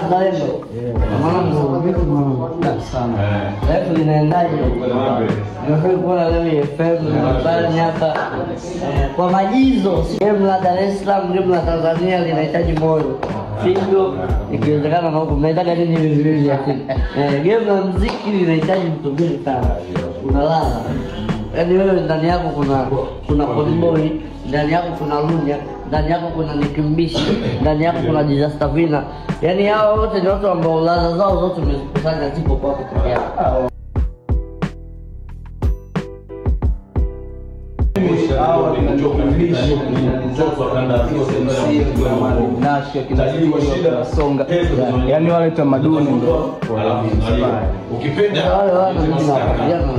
mzalendo. Maana sana. Life linaendaje? Nimefurahi kuona leo FM nyumbani hapa. Kwa majizo, game la Dar es Salaam, game la Tanzania linahitaji moyo. Figo ikiwezekana na huko mnahitaji nini viwili lakini. Game la muziki linahitaji mtu sana. Unalala. Yaani wewe ndani yako kuna Conboy, ndani yako kuna Lunya, ndani yako kuna Nikimbishi, ndani yako kuna Disaster Vina. Yaani hao wote ni watu ambao ladha zao zote umezikusanya zipo kwako peke yako. Yaani wale tamaduni ndio ukipenda Disaster Vina.